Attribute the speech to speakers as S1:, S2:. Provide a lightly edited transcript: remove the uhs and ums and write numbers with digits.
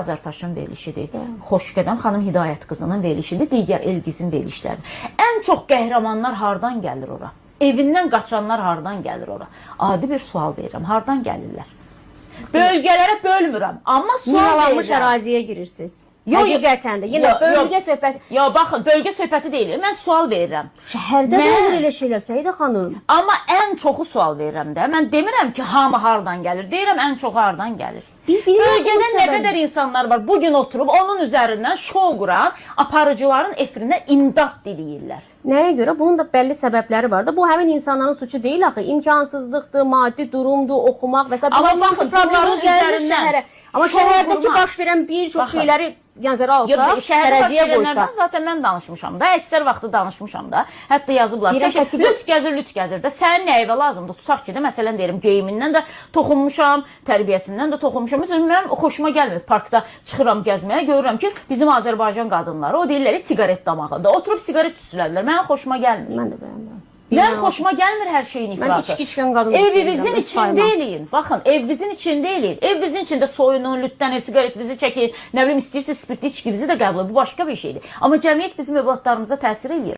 S1: Azərtaşın verilişidir. Xoşqədəm xanım Hidayət qızının verilişidir, digər Elgizin verilişləridir. Ən çox qəhrəmanlar hardan gəlir ora? Evindən qaçanlar hardan gəlir ora? Adi bir sual verirəm. Hardan gəlirlər? Bölgələrə bölmürəm, amma sual
S2: Minalanmış
S1: verirəm.
S2: əraziyə girirsiniz.
S1: Yox,
S2: Həqiqətən də. Yenə
S1: yox,
S2: bölgə
S1: yox.
S2: söhbəti.
S1: Yo, baxın, bölgə söhbəti deyil. Mən sual verirəm.
S2: Şəhərdə də
S1: Mən-
S2: olur elə şeylər Səidə xanım.
S1: Amma ən çoxu sual verirəm də. Mən demirəm ki, hamı hardan gəlir. Deyirəm ən çoxu hardan gəlir.
S2: Biz bilirik
S1: Bölgədə
S2: bunun
S1: nə
S2: səbəbini.
S1: qədər insanlar var. Bu gün oturub onun üzərindən şou quran aparıcıların efirinə imdad diləyirlər.
S2: Nəyə görə? Bunun da bəlli səbəbləri var da. Bu həmin insanların suçu deyil axı. İmkansızlıqdır, maddi durumdur, oxumaq və s.
S1: Amma
S2: Bunların
S1: baxın,
S2: hamısı problem
S1: bunların
S2: gəlir
S1: üzərindən
S2: şəhərə. Amma
S1: şou
S2: şəhərdəki
S1: qurmaq-
S2: baş verən bir çox
S1: Baxın.
S2: şeyləri nəzərə alsaq,
S1: Şəhərdə baş
S2: tərəziyə
S1: verənlərdən
S2: qoysaq.
S1: zaten mən danışmışam da, əksər vaxtı danışmışam da. Hətta yazıblar
S2: Deyirəm,
S1: ki,
S2: kateqori-
S1: lüt gəzir, lüt gəzir də. Sənin nəyivə lazımdır? Tutaq ki də, məsələn deyirəm, geyimindən də toxunmuşam, tərbiyəsindən də toxunmuşam. Məsələn, mənim xoşuma gəlmir. Parkda çıxıram gəzməyə, görürəm ki, bizim Azərbaycan qadınları o deyirlər siqaret damağında. Oturub siqaret tüstülərlər. Mənim xoşuma gəlmir.
S2: Mən də bəyənmirəm.
S1: Mənim xoşuma gəlmir hər şeyin ifratı.
S2: Mən içki içən qadını
S1: Evinizin
S2: sevmirəm, öz
S1: içində
S2: saymam.
S1: eləyin. Baxın, evinizin içində eləyin. Evinizin içində soyunun, lütdən, siqaretinizi çəkin, nə bilim istəyirsiniz spirtli içkinizi də qəbul edin. Bu başqa bir şeydir. Amma cəmiyyət bizim övladlarımıza təsir eləyir.